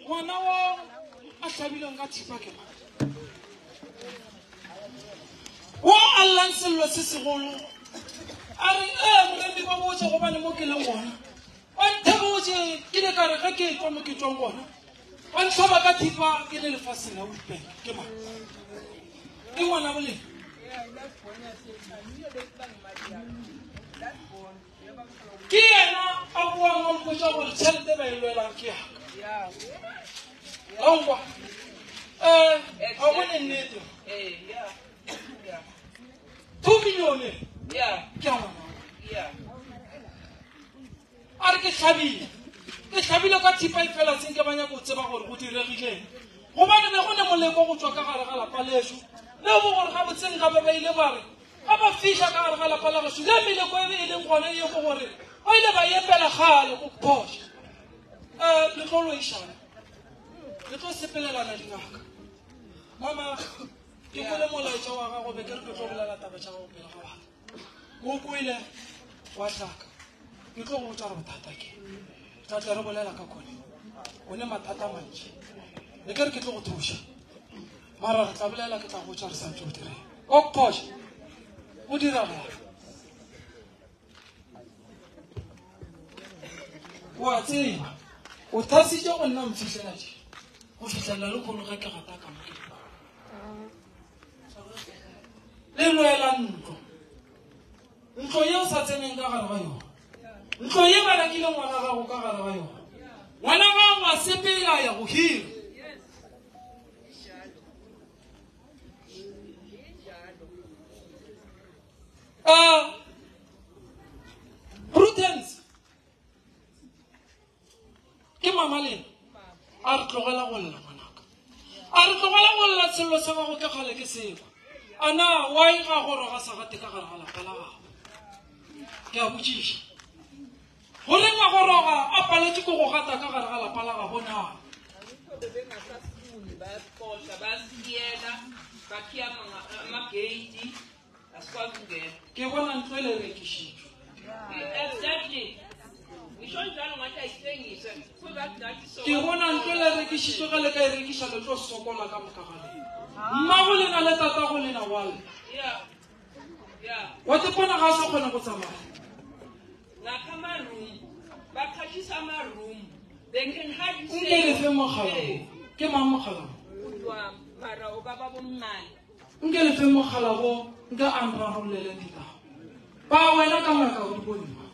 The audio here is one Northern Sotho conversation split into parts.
Ngwana wo a hlabileng ka thipa ke mang? Wo a llang sello se segolo a re, Ee, moremi ba botše gobane mo ke leng gona ba nthebotše, ke le ka re ge ke etšwa mo ke tšwang gona ba ntlhaba ka thipa ke le lefaseng la Witbank. Ke mang? Ke ngwana boleng. Ke yena a boang a mpotša gore tšhelete ba e lwelang ke yaka. Aowa, um ga bone nnete. 2 million ke ya ngwana. A re ke hlabile, ke hlabile ka thipa e fela seng ke ba nyaka go tseba gore go diregileng. Gobane be go ne moleko go tšwa ka gare ga lapa lešo. Leo bo gore gabotse nkabe ba ile ba re ga ba fihla ka gare ga lapa la gešo le meleko e be e leng gona ye bo gore ba ile ba epela kgale go phoša. Um le tlo loišana, le tlo sepelelana dingaka. Mama, ke kwele molaetša wa gago be ke re ke tlo bolela taba tša gago pele ga batho. O kwele wa hlaka. Ke tlo go botša gore bothata ke. Tla tle re bolela ka kone. O ne mathata a mantši. Le ke re ke tlo go thuša. Mara re tla bolela ke tla go botša re santse o direng. O phoša. O dira bjang? O a tseba. O thasitše go nna mfihlela tše. Go fihlelela le kgono ge ke gata ka mo ke. Le lwela ntlo. Ntlo ye o sa tseneng ka gare ga yona. Ntlo ye ba rakile ngwana gago ka gare ga yona. Ngwana gago a sepela ya go hira. Prudence ke mama lena a re tlogela go lla ngwanaka, a re tlogela go lla, sello sa gago ke kgale ke sekwa. A na why ga goroga sa gate ka gare ga lapa la gago? Ke a botšiša, goreng a goroga a paletše ke go gata ka gare ga lapa la gabo na? Bengasasifuni, bayasixosha, bayasiyela, bakhiya amageyiti, asikwazi ukungena. Ke bona ntlo e le rekišitšwe. Exactly, ngisho njalo, ngathi ayithengiswe so that nathi so Ke bona ntlo le rekišitšwe. Ge le ka e rekiša le tlo sokola ka moka ga lena, mmago lena le tatago lena wale. Wa tepona ga a sa kgona go tsamaya. Ngakha ama-room, baqhashisa ama-room, they can hardly Nke le fe mogala wo. Ke mang mogala wo? Utwa mara ubaba bomncane. Nke le fe mogala wo, nke a nrarolele ditaba. Ba wena ka ngaka o di bone ma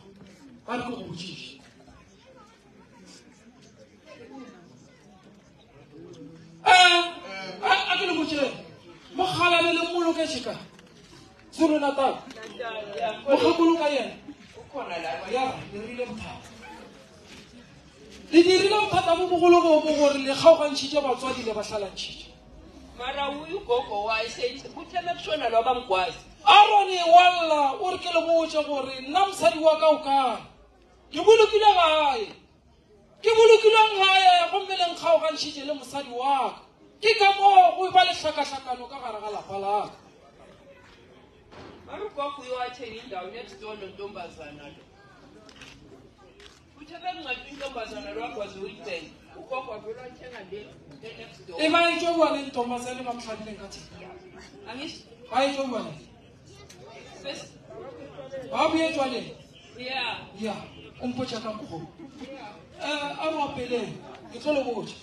ba re ke go botšiše. Um a ke le botše, mogala le le mmoloketše ka Zulu Natal, mokgekolo ka yena. Ukhona la. Ya le rile bothata, le dirile bothata bo bogolo bo bo gore le kgaogantšhitše batswadi, le ba hlalantšhitše. Mara uye ugogo wayesethi kuthe mekushona lo bamgwazi. Arone walla o re ke le botše gore nna mosadi wa ka o kae, ke bolokile gae, ke bolokilweng gae, gomme le nkgaogantšhitše le mosadi wa ka. Ke ka moo go ba le hlakahlakano ka gare ga lapa la ka. Mara ugogo uye wathenga indawo next door nontombazana lo. Kuthe bekungcwatshwa intombazana lo wagwazi uyibheke, ugogo wavele wathenga le le next door. E ba etšwa bua le ntombazane ba mohlabileng ka thipa. Angisho. Ba etšwa bua le ba boetšwa le ya o mpotša ka mokgo. Um a re opeleng, ke tlo le botša.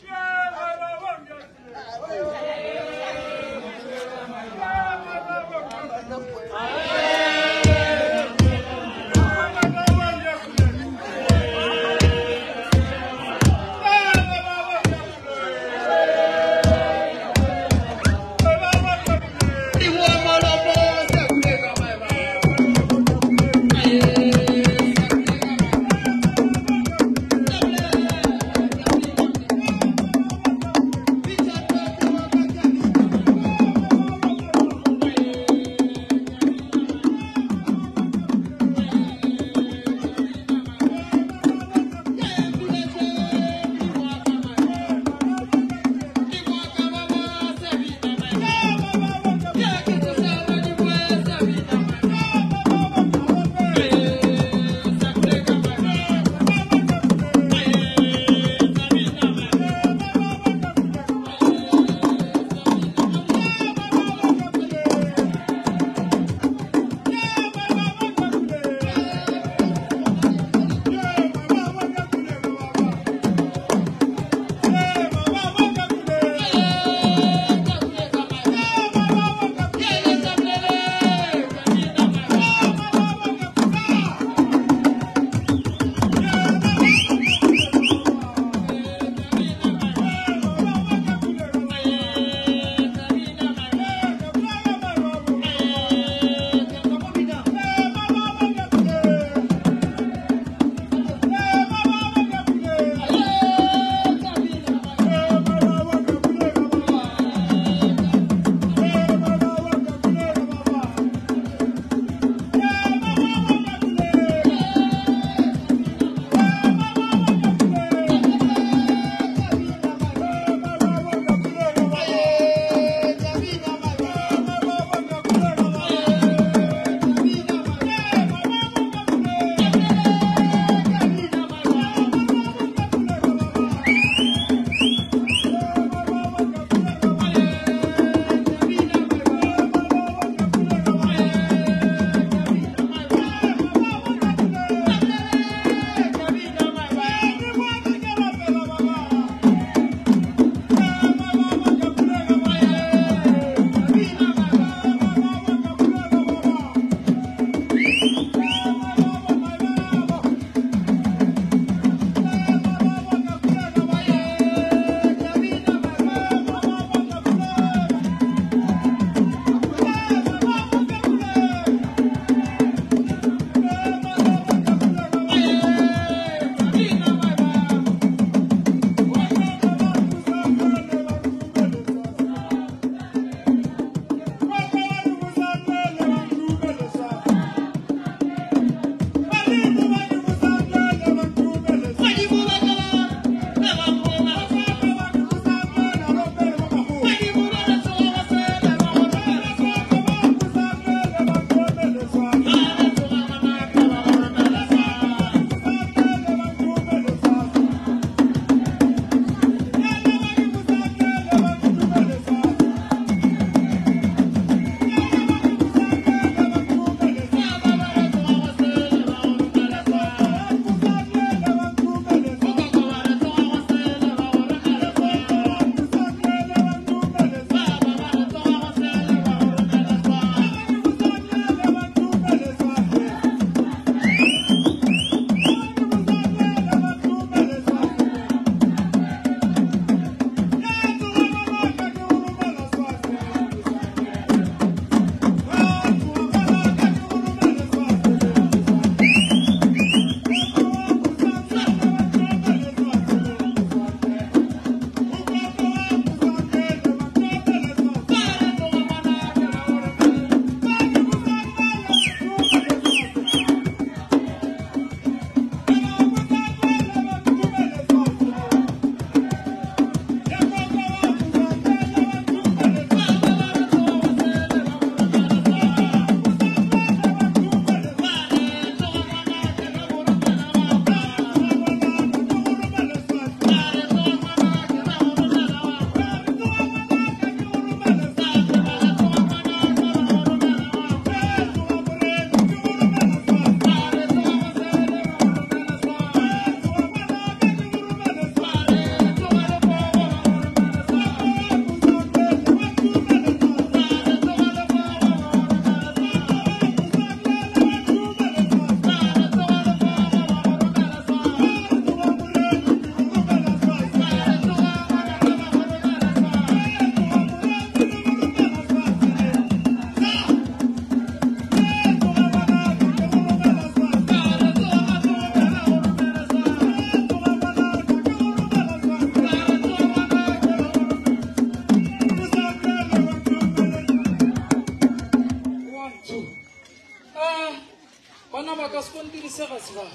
wa tsebang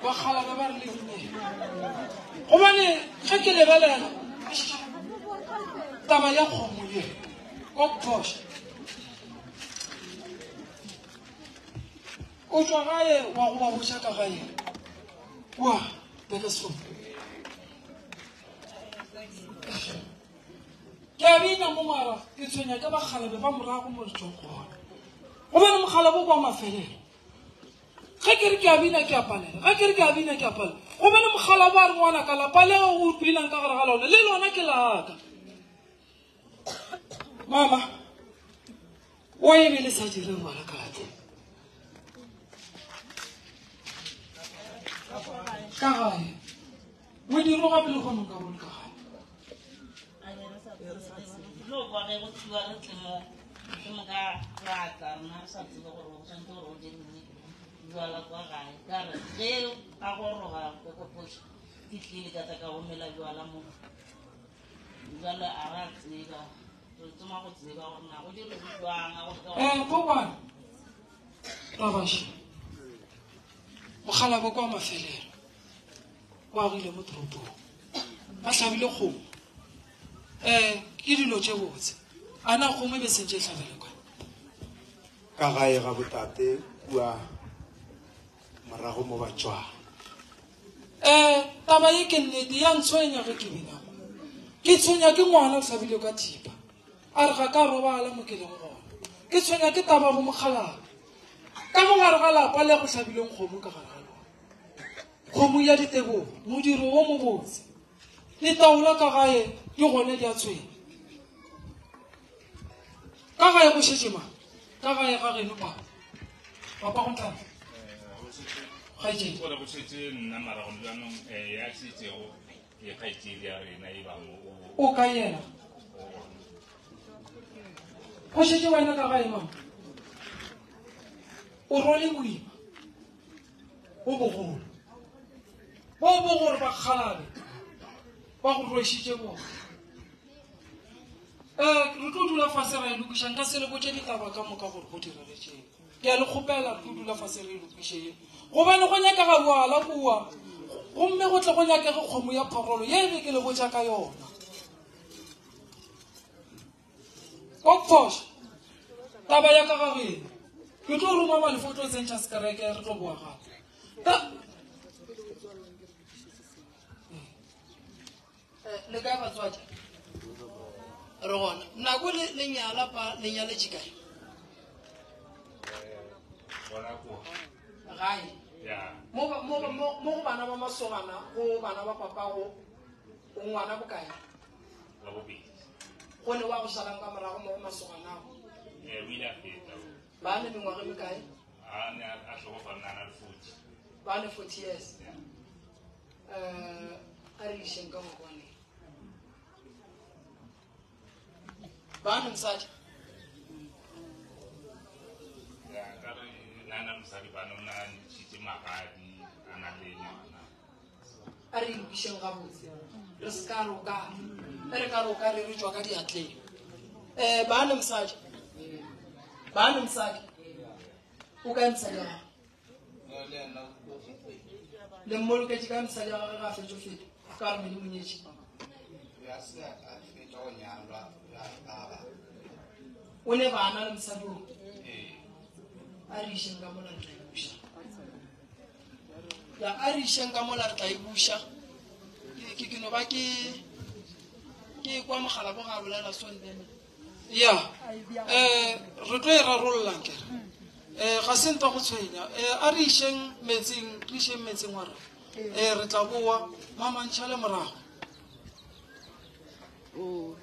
bakgalaba ba re le dumela gobane ge ke lebelela taba ya kgomo ye ko phoša o tšwa gae wa go ba botša ka gae kua Bakersfield ke a bina mo mara ke tshwenya ka bakgalabe ba morago mo letsong gona gobane mokgalabo kwa mafelelo ge ke re ke a bina ke a palela ge ke re ke a bina ke a palela gobane mokgalabo a re ngwana ka lapa leo o binang ka gare ga lone le lona ke laka mama wa e be le sa dire ngwana ka lapeng ka gae modiro gape le kgone ka bone ka gae Lo kwa ge go tliwa re tle mo ke moka ra tla rena re sa tsebe gore go tshwanetse gore o dire jwala kwa gae ka re ge a goroga kokopoša ke tlile ka tla ka gomela jwala mo jwale a ra tseba re tsoma go tseba gore na go dire jwang a go um kokwane rabaše mogala bo kwa mafelelo o agile mo toropong ba hlabile kgomo um ke dilo tše botse a na kgomo e be sentše e hlabele kwa ka gae ga botate kua morago mo ba tšwang um taba ye ke nnete ya ntshwenya ge ke binago ke tshwenya ke ngwana o hlabile ka thipa a re ga ka robala mo ke leng gona ke tshwenya ke taba bo mokgalaba ka mogare ga lapa le go hlabileng kgomo ka gare ga lona kgomo ya ditebogo modiro wo mobotse ditaola ka gae di gone di a tshwenya ka gae go šetše mang ka gae ga geno papa papa go ntana kgaetšedi gore go šetše nna mara gone jaanong um ya šetšego ke kgaetšedi ya rena e bang o ka yena go šetše wena ka gae mang o rwale boima bo bogolo bo bo gore bakgalabe ba go rwešitše bona um re tlo dula fase ra e lokiša nka se le botše ditaba ka moka gore go diragetšeng ke a le kgopela re tlo dula fase re e lokiše ye gobane go nyakega boala kua gomme go tle go nyakege kgomo ya phorolo ye e be ke le botša ka yona Kokfoš, taba ya ka ga geno ke tlo roma malefo o tlo tsentšha sekereke re tlo boa gape ka eh, le kae batswadi re gona nako le le nyala pa le nyaletše kae gae mo go bana ba masogana go bana ba papago o ngwana bokae la bobedi go ne wa go šalang ka morago mo go masoganago ee o ile a feta ba ne mengwaga e mekae a ne a tlhokofala na na le 40 ba ne 40 years um a re išeng ka ngwakwaneng ba ne mosadi ya ka re na na mosadi ba ne o na ntšhitše magadi a na le ngwana a re lokišeng gabotse re se ka roka e re ka roka re re tšwa ka diatleng um ba ne mosadi ba ne mosadi o kae mosadi wa gago le mmoloketše ka mosadi wa gage ga a fetso feta ka re medi monyetše o ne bana le mosadi o a re išeng ka mola re tla e buša ya a re išeng ka mola re tla e buša ke ke no ba ke ke kwa mogala bo ga bolela so and then ya um re tlo e rarollang kere um ga se ntwa go tshwenya um a re išeng metsing re išeng metsing wa rena um re tla boa mamantšha le morago Oh.